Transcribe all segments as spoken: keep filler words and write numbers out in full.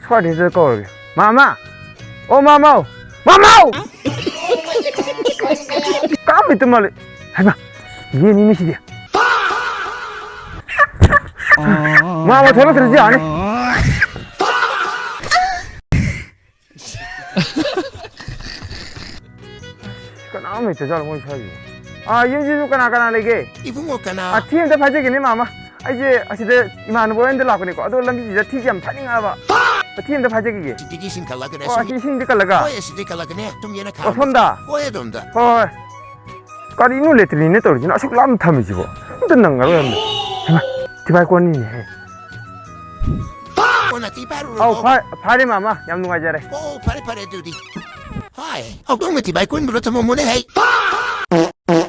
ꯁ꯭ꯋꯥꯏꯗꯩꯗ ꯀꯧꯔꯒꯦ꯫ ꯃꯥꯃ! ꯑꯣ, ꯃꯥꯃꯧ! ꯃꯥꯃꯧ! ꯀꯅꯥꯝ ꯂꯩꯇ ꯃꯥꯜꯂꯦ꯫ ꯍꯩꯃꯥ! ꯌꯦꯟꯅꯤꯅꯦ ꯁꯤꯗꯤ꯫ ꯃꯥꯃ ꯊꯣꯛꯂꯛꯇ꯭ꯔꯁꯨ ꯌꯥꯅꯤ꯫ ꯀꯅꯥꯝ ꯂꯩꯇꯖꯥꯠꯂꯣ ꯃꯣꯏ ꯁ꯭ꯋꯥꯏꯁꯤꯕꯣ? ꯑꯥ, ꯌꯨꯝꯁꯤꯕꯨ ꯀꯅꯥ ꯀꯅꯥ ꯂꯩꯒꯦ? ꯏꯕꯨꯡꯉꯣ ꯀꯅꯥ? ꯑꯥ, ꯊꯤ ꯑꯝꯇ ꯐꯥꯏꯖꯒꯦꯅꯦ, ꯃꯥꯃ꯫ ꯑꯩꯁꯦ ꯑꯁꯤꯗ ꯏꯃꯥꯟꯅꯕ ꯍꯣꯏ ꯌꯨꯝꯗ ꯂꯥꯛꯄꯅꯤꯀꯣ꯫ ꯑꯗꯣ ꯂꯝꯕꯤꯁꯤꯗ ꯊꯤꯁꯦ ꯌꯥꯝ ꯐꯥꯏꯅꯤꯡꯉꯛꯑꯕ꯫ ꯊꯤ ꯑꯝꯇ ꯐꯥꯏꯖꯈꯤꯒꯦ꯫ ꯁꯤꯗꯒꯤ ꯏꯁꯤꯡ ꯀꯜꯂꯛꯀꯅꯦ꯫ ꯑꯣ, ꯑꯁꯤ ꯏꯁꯤꯡꯁꯦ ꯀꯜꯂꯒ? ꯍꯣꯏ, ꯑꯁꯤꯗꯒꯤ ꯀꯜꯂꯛꯀꯅꯦ꯫ ꯑꯗꯨꯝ ꯌꯦꯟꯅ ꯑꯣ, ꯈꯥꯝꯃꯣ꯫ ꯁꯣꯝꯗ? ꯍꯣꯏ, ꯑꯗꯣꯝꯗ꯫ ꯍꯣꯏ, ꯍꯣꯏ꯫ ꯀꯔꯤꯅꯣ ꯂꯦꯇ꯭ꯔꯤꯟꯅꯦ ꯇꯧꯔꯤꯁꯤꯅ? ꯑꯁꯨꯛ ꯂꯥꯞꯅ ꯊꯝꯃꯤꯁꯤꯕꯣ? ꯑꯝꯇ ꯅꯪꯉꯔꯣꯏ ꯑꯝꯇ꯫ ꯍꯩꯃꯥ, ꯊꯤꯕꯥꯏ ꯀꯣꯟꯅꯤꯅꯦꯍꯦ꯫ ꯑꯣ, ꯅꯥꯇꯩ ꯐꯥꯔꯨꯔꯣ꯫ ꯑꯧ, ꯐꯥ-, ꯐꯥꯔꯦ ꯃꯥꯃ, ꯌꯥꯝ ꯅꯨꯡꯉꯥꯏꯖꯔꯦ꯫ ꯑꯣ, ꯐꯔꯦ, ꯐꯔꯦ ꯑꯗꯨꯗꯤ꯫ ꯍꯥꯏ, ꯍꯧꯗꯣꯡꯅ ꯊꯤꯕꯥꯏ ꯀꯣꯟꯕ꯭ꯔꯣ ꯊꯝꯃꯝꯃꯣꯅꯦ ꯍꯩ꯫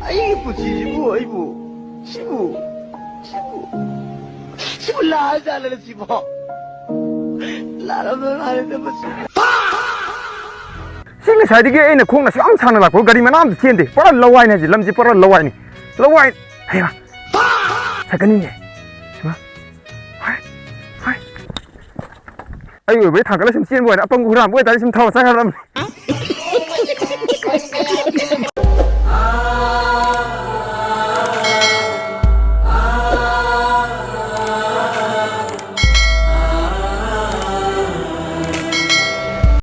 ꯑꯩꯒꯤ ꯄꯨꯟꯁꯤꯁꯤꯕꯨ, ꯑꯩꯕꯨ, ꯁꯤꯕꯨ, ꯁꯤꯕꯨ, ꯁꯤꯕꯨ ꯂꯥꯛꯑꯖꯥꯠꯂꯅꯦ ꯁꯤꯕꯣ? ꯂꯥꯛꯑꯝꯗꯧ ꯃꯥꯜꯂꯦꯗ ꯃꯁꯤ꯫ ꯁꯤ ꯉꯁꯥꯏꯗꯒꯤ ꯑꯩꯅ ꯈꯣꯡꯅ ꯑꯁꯨꯛ ꯌꯥꯝ ꯁꯥꯡꯅ ꯂꯥꯛꯄ, ꯒꯥꯔꯤ ꯃꯅꯥ ꯑꯝꯇ ꯆꯦꯟꯗꯦ꯫ ꯄꯨꯔꯥ ꯂꯋꯥꯏꯅꯦ ꯍꯧꯖꯤꯛ, ꯂꯝꯁꯤ ꯄꯨꯔꯥ ꯂꯋꯥꯏꯅꯤ꯫ ꯂꯋꯥꯏ꯫ ꯍꯩꯃꯥ! ꯁꯥꯏꯀꯜꯅꯤꯅꯦ꯫ ꯍꯩꯃꯥ! ꯍꯥꯏ! ꯍꯥꯏ! ꯑꯩ ꯑꯣꯏꯕꯩ ꯊꯥꯡꯒꯠꯂ ꯁꯨꯝ ꯆꯦꯟꯕ ꯑꯣꯏꯔꯦ, ꯑꯄꯪꯕ ꯍꯨꯔꯥꯟꯕ ꯑꯣꯏꯇꯥꯔꯗꯤ ꯁꯨꯝ ꯊꯧꯔ ꯆꯠꯈ꯭ꯔꯗꯕꯅꯤ꯫